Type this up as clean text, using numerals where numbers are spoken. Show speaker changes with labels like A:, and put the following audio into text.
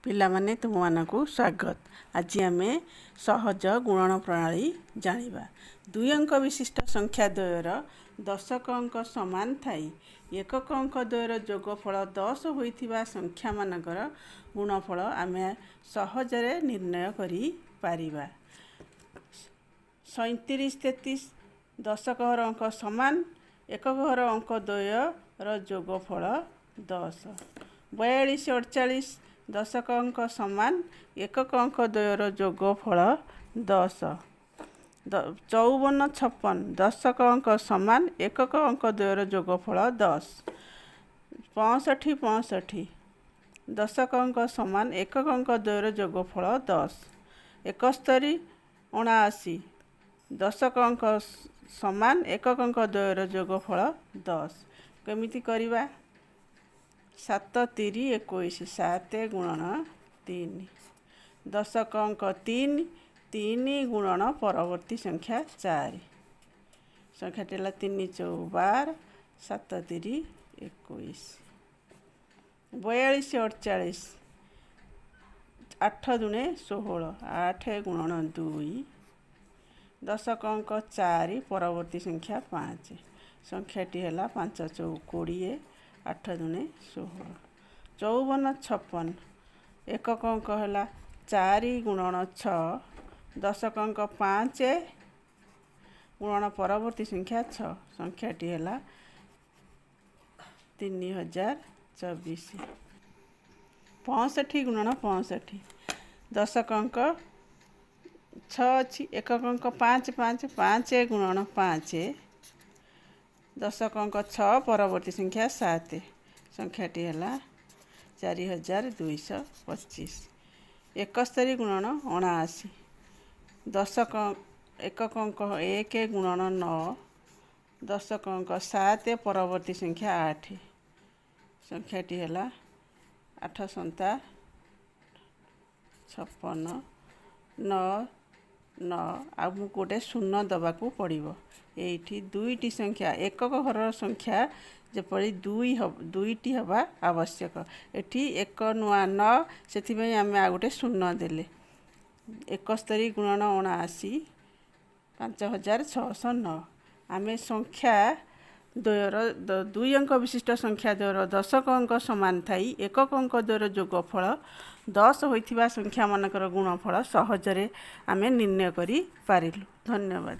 A: ପିଲାମାନେ, ତୁମମାନଙ୍କୁ ସ୍ୱାଗତ। ଆଜି ଆମେ ସହଜ ଗୁଣନ ପ୍ରଣାଳୀ ଜାଣିବା। ଦୁଇ ଅଙ୍କ ବିଶିଷ୍ଟ ସଂଖ୍ୟା ଦ୍ୱୟର ଦଶକ ଅଙ୍କ ସମାନ ଥାଇ ଏକକ ଅଙ୍କ ଦ୍ୱୟର ଯୋଗଫଳ 10 ହୋଇଥିବା ସଂଖ୍ୟାମାନଙ୍କର ଗୁଣଫଳ ଆମେ ସହଜରେ ନିର୍ଣ୍ଣୟ କରିପାରିବା। 37, 33, ଦଶକ ଘର ଅଙ୍କ ସମାନ, ଏକକ ଘର ଅଙ୍କ ଦ୍ୱୟର ଯୋଗଫଳ 10। 42, 48, ଦଶକ ଅଙ୍କ ସମାନ, ଏକକ ଅଙ୍କ ଦ୍ୱୟର ଯୋଗଫଳ 10। 54, 56, ଦଶକ ଅଙ୍କ ସମାନ, ଏକକ ଅଙ୍କ ଦ୍ୱୟର ଯୋଗଫଳ 10। 65, 65, ଦଶକ ଅଙ୍କ ସମାନ, ଏକକ ଅଙ୍କ ଦ୍ୱୟର ଯୋଗଫଳ 10। 71, 79, ଦଶକ ଅଙ୍କ ସମାନ, ଏକକ ଅଙ୍କ ଦ୍ୱୟର ଯୋଗଫଳ 10। କେମିତି କରିବା? ସାତ ତିରି 21, ସାତ ଗୁଣନ ତିନି, ଦଶକ ଅଙ୍କ ତିନି, ତିନି ଗୁଣନ ପରବର୍ତ୍ତୀ ସଂଖ୍ୟା ଚାରି। ସଂଖ୍ୟାଟି ହେଲା ତିନି ଚଉ 12, ସାତ ତିରି 21। 42, 48, ଆଠ ଦୁଣେ 16, ଆଠ ଗୁଣନ ଦୁଇ, ଦଶକ ଅଙ୍କ ଚାରି, ପରବର୍ତ୍ତୀ ସଂଖ୍ୟା ପାଞ୍ଚ। ସଂଖ୍ୟାଟି ହେଲା ପାଞ୍ଚ ଚଉ 20, ଆଠ ଦୁଣେ 16। 54, 56, ଏକକ ଅଙ୍କ ହେଲା ଚାରି ଗୁଣନ ଛଅ, ଦଶକ ଅଙ୍କ ପାଞ୍ଚ ଗୁଣନ ପରବର୍ତ୍ତୀ ସଂଖ୍ୟା ଛଅ। ସଂଖ୍ୟାଟି ହେଲା 3024। 65 ଗୁଣନ 65, ଦଶକ ଅଙ୍କ ଛଅ ଅଛି, ଏକକ ଅଙ୍କ ପାଞ୍ଚ, ପାଞ୍ଚ, ପାଞ୍ଚ ଗୁଣନ ପାଞ୍ଚ, ଦଶକ ଅଙ୍କ ଛଅ, ପରବର୍ତ୍ତୀ ସଂଖ୍ୟା ସାତ। ସଂଖ୍ୟାଟି ହେଲା 4225। 71 ଗୁଣନ 79, ଦଶକ ଏକକ ଅଙ୍କ ଏକ ଗୁଣନ ନଅ, ଦଶକ ଅଙ୍କ ସାତ, ପରବର୍ତ୍ତୀ ସଂଖ୍ୟା ଆଠ। ସଂଖ୍ୟାଟି ହେଲା ଆଠ ସନ୍ତା 56, ନଅ ନଅ, ଆଉ ମୁଁ ଗୋଟେ ଶୂନ ଦେବାକୁ ପଡ଼ିବ। ଏଇଠି ଦୁଇଟି ସଂଖ୍ୟା, ଏକକ ଘରର ସଂଖ୍ୟା ଯେପରି ଦୁଇ ହେବ, ଦୁଇଟି ହେବା ଆବଶ୍ୟକ। ଏଠି ଏକ ନୂଆ ନଅ, ସେଥିପାଇଁ ଆମେ ଆଉ ଗୋଟେ ଶୂନ ଦେଲେ। 71 ଗୁଣନ 79, 5609। ଆମେ ସଂଖ୍ୟା ଦ୍ୱୟର, ଦୁଇ ଅଙ୍କ ବିଶିଷ୍ଟ ସଂଖ୍ୟା ଦ୍ୱୟର ଦଶକ ଅଙ୍କ ସମାନ ଥାଇ ଏକକ ଅଙ୍କ ଦ୍ୱୟର ଯୋଗଫଳ 10 ହୋଇଥିବା ସଂଖ୍ୟାମାନଙ୍କର ଗୁଣଫଳ ସହଜରେ ଆମେ ନିର୍ଣ୍ଣୟ କରିପାରିଲୁ। ଧନ୍ୟବାଦ।